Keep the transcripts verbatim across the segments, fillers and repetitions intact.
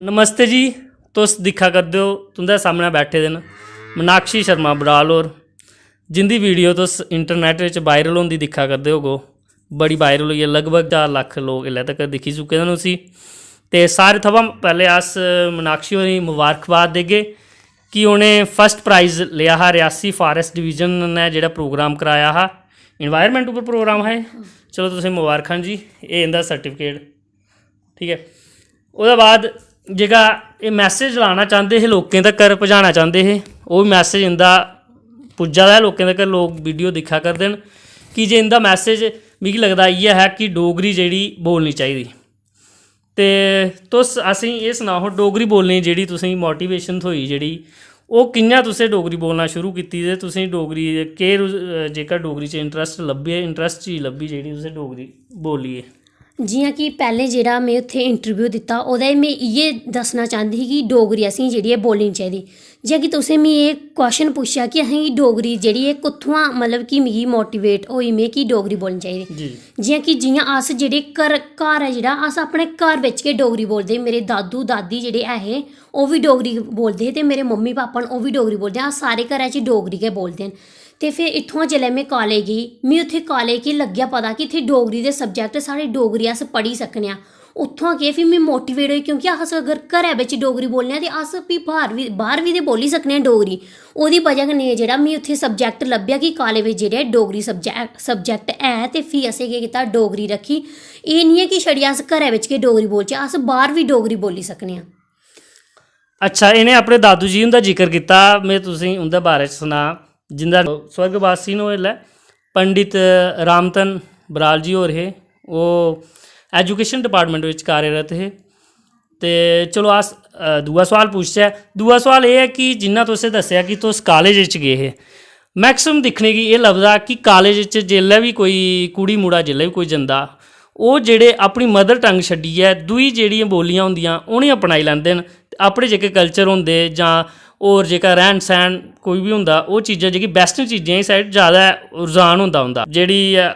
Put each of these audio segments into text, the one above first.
नमस्ते जी, तुस दिक्खा करदे ओ, तुं'दे सामनै बैठे दे न मीनाक्षी शर्मा बराल होर, जिं'दी वीडियो तुस इंटरनेट बिच वायरल होंदी दिक्खा करदे होगो। बड़ी वायरल होई ऐ, लगभग चार लक्ख लोक इसलै तक दिक्खी चुके दे न उसी। ते सारे थमां पैह्लें अस मीनाक्षी होरें गी मबारखबाद देगे कि उ'नें फर्स्ट प्राइज़ लेआ हा रियासी फॉरेस्ट डिवीजन ने जेह्ड़ा प्रोग्राम कराया हा, इन्वायरमेंट उप्पर प्रोग्राम हा एह्। चलो, तुसें मबारखां जी, एह् इं'दा सर्टिफिकेट। ठीक ऐ, ओह्दे बाद जेह्का एह् मैसेज लाना चांह्दे हे, लोकें तक्कर पजाना चांह्दे हे, ओह् मैसेज इं'दा पुज्जा दा ऐ लोकें तक्कर। लोक वीडियो दिक्खा करदे न कि जे इं'दा मैसेज, मिगी लगदा, इ'यै हा कि डोगरी जेह्ड़ी बोलनी चाहिदी। ते तुस असेंगी एह् सनाओ, डोगरी बोलने दी जेह्ड़ी तुसेंगी मोटिवेशन थ्होई, जेह्ड़ी ओह् कि'यां तुसें डोगरी बोलना शुरू कीती ते तुसेंगी डोगरी दे केह् रुझ-, जेह्का डोगरी च इंटरस्ट लब्भेआ, इंटरस्ट चीज लब्भी जेह्ड़ी तुसें डोगरी बोलियै? जि'यां कि पैह्लें जेह्ड़ा में उत्थै इंटरव्यू दित्ता, ओह्दे में इ'यै दस्सना चांह्दी ही कि डोगरी असेंगी जेह्ड़ी ऐ बोलनी चाहिदी। जि'यां कि तुसें मी एह् क्वेश्चन पुच्छेआ कि असेंगी डोगरी जेह्ड़ी ऐ कुत्थुआं, मतलब कि मिगी मोटिवेट होई में कि डोगरी बोलनी चाहिदी। जी। जि'यां कि जि'यां अस जेह्ड़े घर, घर ऐ जेह्ड़ा, अस अपने घर बिच गै डोगरी बोलदे। मेरे दादू दादी जेह्ड़े ऐ हे, ओह् बी डोगरी बोलदे हे ते मेरे मम्मी पापा न, ओह् बी डोगरी बोलदे। अस सारे घरै च डोगरी गै बोलदे न। ते फिर इत्थुआं जेल्लै में कालेज गेई, मी उत्थै कालेज च लग्गेआ पता कि इत्थै डोगरी दे सब्जैक्ट, साढ़े डोगरी अस पढ़ी सकने आं। उत्थुआं केह्, फ्ही में मोटिवेट होई, क्योंकि अस अगर घरै बिच डोगरी बोलने आं ते अस फ्ही बाह्र बी, बाह्र बी ते बोली सकने आं डोगरी। ओह्दी बजह कन्नै जेह्ड़ा मी उत्थै सब्जैक्ट लब्भेआ कि कालेज बिच जेह्ड़े डोगरी सब्जै-, सब्जैक्ट ऐ, ते फ्ही असें केह् कीता, डोगरी रक्खी। एह् निं ऐ कि छड़ी अस घरै बिच गै डोगरी बोलचै, अस बाह्र बी डोगरी बोली सकने आं। अच्छा, इ'नें अपने दादू जी हुंदा जिक्र कीता, में तुसेंगी उं'दे बारे च सनां, जिं'दा स्वर्गवासी न ओह् इसलै, पंडित रामतन बराल जी होर हे। ओह् एजुकेशन डिपार्टमेंट बिच कार्यरत हे। ते चलो, अस, अ, दूआ सोआल पुच्छचै। दूआ सोआल एह् ऐ कि जि'यां तुसें दस्सेआ कि तुस कालेज च गे हे, मैक्सिमम दिक्खने गी एह् लभदा कि कालेज च जेल्लै बी कोई कुड़ी मुड़ा जेल्लै बी कोई जंदा, ओह् जेह्ड़े अपनी मदर टंग छड्डियै दूई जेह्ड़ियां बोलियां होंदियां, उ'नेंगी अपनाई लैंदे न। ते अपने जेह्के कल्चर होंदे जां होर जेह्का रैह्न सैह्न कोई बी होंदा, ओह् चीज़ां जेह्की वैस्टर्न चीज़ें आह्ली साइड जैदा रुझान होंदा उं'दा। जेह्ड़ी, अ,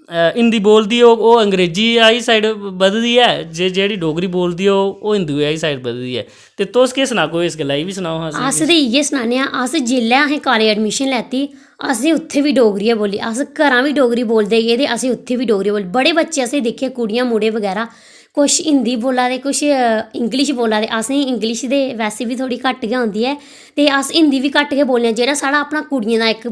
अ, हिंदी बोलदी होग, ओह् अंग्रेजी आह्ली साइड बधदी ऐ, जे जेह्ड़ी डोगरी बोलदी होग, ओह् हिंदुए आह्ली साइड बधदी ऐ। ते तुस केह् सनागो इस गल्ला, एह् बी सनाओ हां असेंगी। अस ते इ'यै सनाने आं, अस जेल्लै असें कालेज एडमिशन लैती, असें उत्थै बी डोगरी गै बोल्ली। अस घरा बी डोगरी बोलदे गे ते असें उत्थै बी डोगरी बोल्ली। बड़े बच्चे असें दिक्खे, कुड़ियां मुड़े बगैरा, कुछ हिंदी बोला दे, कुछ, अ, इंग्लिश बोला दे। असेंगी इंग्लिश ते वैसे बी थोह्ड़ी घट्ट गै औंदी ऐ, ते अस हिंदी बी घट्ट गै बोलने आं। जेह्ड़ा साढ़ा अपना कुड़ियें दा इक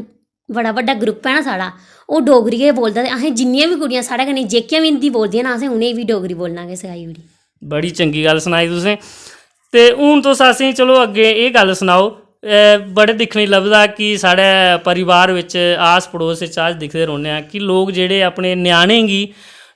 बड़ा बड्डा ग्रुप ऐ ना साढ़ा, ओह् डोगरी गै बोलदा, ते असें जिन्नियां बी कुड़ियां साढ़े कन्नै जेह्कियां बी हिंदी बोलदियां ना, असें उ'नेंगी बी डोगरी बोलना गै सखाई ओड़ी। बड़ी चंगी गल्ल सनाई तुसें। ते हून तुस असेंगी, चलो, अग्गें एह् गल्ल सनाओ, अ, बड़े दिक्खने गी लभदा कि साढ़े परिवार बिच, आस पड़ोस च अस दिखदे रौह्ने आं कि लोक जेह्ड़े अपने ञ्याणें गी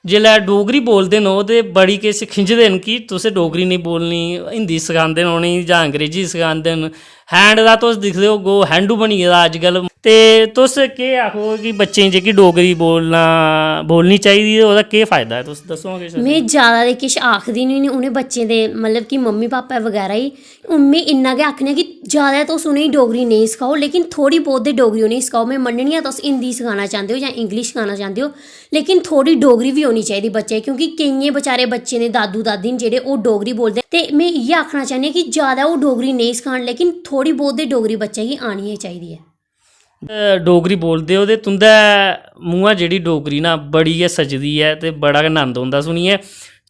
जेल्लै डोगरी बोलदे न, ओह् ते बड़ी किश खिंझदे न कि तुसें डोगरी नेईं बोलनी, हिंदी सखांदे न उ'नेंगी जां अंग्रेजी सखांदे न। हैंड दा तुस दिखदे होगो, हैंडू बनी गेदा अज्जकल। ते तुस केह् आखो कि बच्चें गी जेह्की डोगरी बोलना, बोलनी चाहिदी, ते ओह्दा केह् फायदा ऐ? तुस दस्सो हां किश असेंगी। में जैदा ते किश आखदी निं, उ'नें बच्चें दे, मतलब कि मम्मी पापा बगैरा गी। हून में इन्ना गै आखनी आं कि जैदा तुस उ'नेंगी डोगरी नेईं सखाओ, लेकिन थोह्ड़ी बहुत ते डोगरी उ'नेंगी सखाओ। में मन्ननी आं तुस हिंदी सखाना चांह्दे ओ जां इंग्लिश सखाना चांह्दे ओ, लेकिन थोह्ड़ी डोगरी बी औनी चाहिदी बच्चे गी, क्योंकि केइयें बेचारे बच्चें दे दादू दादी न जेह्ड़े, ओह् डोगरी बोलदे। ते में इ'यै आखना चाह्न्नी आं कि जैदा ओह् डोगरी नेईं सखान, लेकिन थोह्ड़ी बहुत ते डोगरी बच्चे गी आनी गै चाहिदी ऐ। अ, डोगरी बोलदे ओ ते तुं'दे मुंहा जेह्ड़ी डोगरी ना, बड़ी गै सजदी ऐ ते बड़ा गै नंद औंदा सुनियै।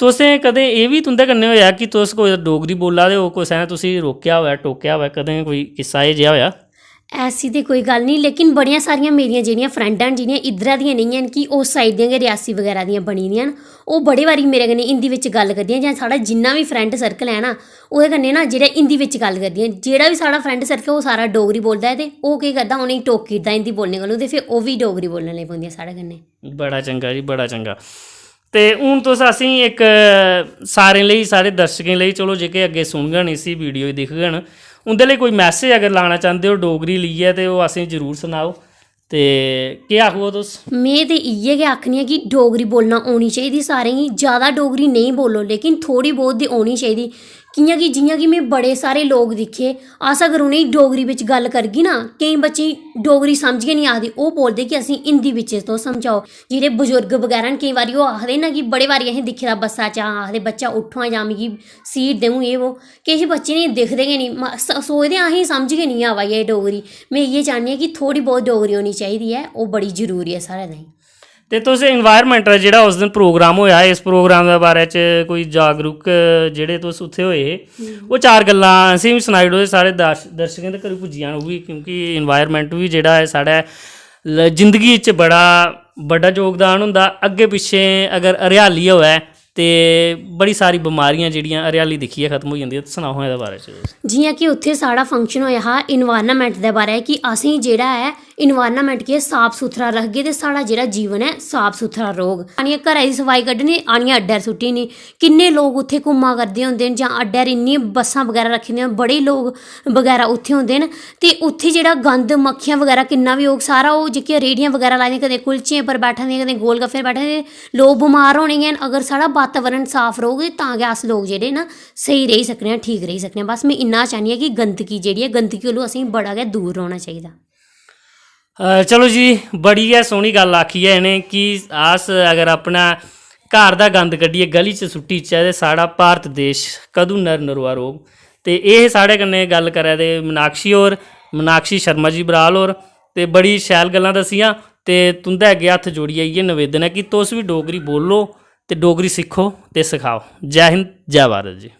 तुसें कदें एह् बी तुं'दे कन्नै होएआ कि तुस कोई डोगरी बोला दे ओ, कुसै ने तुसी रोकेआ होऐ, टोकेआ होऐ, कदें कोई किस्सा एह् जेहा होएआ? ऐसी ते कोई गल्ल निं, लेकिन बड़ियां सारियां मेरियां जेह्ड़ियां फ्रैंडां न, जेह्ड़ियां इद्धरा दियां नेईं हैन, कि उस साइड दियां गै, रियासी बगैरा दियां बनी दियां न, ओह् बड़े बारी मेरे कन्नै हिंदी बिच गल्ल करदियां, जां साढ़ा जिन्ना बी फ्रैंड सर्कल ऐ ना, ओह्दे कन्नै ना जेह्ड़ा हिंदी बिच गल्ल करदियां, जेह्ड़ा बी साढ़ा फ्रैंड सर्कल, ओह् सारा डोगरी बोलदा ऐ, ते ओह् केह् करदा, उ'नेंगी टोकी ओड़दा हिंदी बोलने कोलूं, ते फिर ओह् बी डोगरी बोलना लगी पौंदियां साढ़े कन्नै। बड़ा चंगा जी, बड़ा चंगा। ते हून तुस असेंगी इक, सारें लेई, सारे दर्शकें लेई, चलो, जेह्के अग्गें सुनङन, इसी वीडियो गी दिखङन, उं'दे लेई कोई मैसेज अगर लाना चांह्दे ओ डोगरी लेइयै, ते ओह् असेंगी जरूर सनाओ। ते केह् आखो तुस? में ते इ'यै गै आखनी आं कि डोगरी बोलना औनी चाहिदी सारें गी। जैदा डोगरी नेईं बोलो, लेकिन थोह्ड़ी बहुत ते औनी चाहिदी, कि'यां कि, जि'यां कि में बड़े सारे लोक दिक्खे, अस अगर उ'नेंगी डोगरी बिच गल्ल करगी ना, केईं बच्चें गी डोगरी समझ गै निं आखदी, ओह् बोलदे कि असें हिंदी बिच तुस समझाओ। जेह्ड़े बजुर्ग बगैरा न, केईं बारी ओह् आखदे ना कि बड़े बारी असें दिक्खे दा बस्सा च, आखदे, "बच्चा उट्ठो हां जां मिगी सीट देओ," एह् वो। किश बच्चे निं दिखदे गै निं, म-, स-, सोचदे, "असेंगी समझ गै निं आवा दी एह् डोगरी।" में इ'यै चाह्न्नी आं कि थोह्ड़ी बहुत डोगरी होनी चाहिदी ऐ, ओह् बड़ी जरूरी ऐ साढ़े ताईं। ते तुस environment दा जेह्ड़ा उस दिन program होएआ, इस program दे बारे च कोई जागरूक जेह्ड़े तुस उत्थै होए, ओह् चार गल्लां असें बी सनाई ओड़ो, साढ़े दर्श-, दर्शकें तगर पुज्जी जान ओह् बी, क्योंकि environment बी जेह्ड़ा ऐ साढ़े ल-, जिंदगी च बड़ा बड्डा योगदान होंदा। अग्गें पिच्छें अगर हरियाली होऐ ते बड़ी सारी बमारियां जेह्ड़ियां हरियाली दिक्खियै खत्म होई जंदियां। ते सनाओ हां एह्दे बारे च तुस। जि'यां कि उत्थै साढ़ा function होएआ हा environment दे बारे च कि असेंगी जेह्ड़ा ऐ environment गी साफ सुथरा रखगे ते साढ़ा जेह्ड़ा जीवन ऐ साफ सुथरा रौह्ग। आनियै घरै दी सफाई कड्ढनी, आनियै अड्डै सुट्टी ओड़नी। किन्ने लोक उत्थै घुम्मा करदे होंदे न जां अड्डै पर इन्नियां बस्सां बगैरा रक्खी दियां, बड़े लोक बगैरा उत्थै होंदे न, ते उत्थै जेह्ड़ा गंद, मक्खियां बगैरा किन्ना बी होग, सारा ओह् जेह्कियां रेह्ड़ियां बगैरा लाई दियां, कदें कुल्चियें पर बैठा दियां, कदें गोलगफ्फे पर बैठे दे, लोक बमार होने गै न। अगर साढ़ा वातावरण साफ रौह्ग ते तां गै अस लोक जेह्ड़े न स्हेई रेही सकने आं, ठीक रेही सकने आं। बस में इन्ना चाह्न्नी आं कि गंदगी जेह्ड़ी ऐ, गंदगी कोलू असेंगी बड़ा गै दूर रौह्ना चाहिदा। अ, चलो जी, बड़ी गै सोह्नी गल्ल आखी ऐ इ'नें कि अस अगर अपना घर दा गंद कड्ढियै गली च सुट्टी ओड़चै ते साढ़ा भारत देश कदूं नर नरोआ रौह्ग। ते एह् साढ़े कन्नै गल्ल करै दे मीनाक्षी होर, मीनाक्षी शर्मा जी बराल होर, ते बड़ी शैल गल्लां दस्सियां। ते तुं'दे अग्गें हत्थ जोड़ियै इ'यै नवेदन ऐ कि तुस बी डोगरी बोलो ते डोगरी सिक्खो ते सखाओ। जै हिंद, जै भारत जी।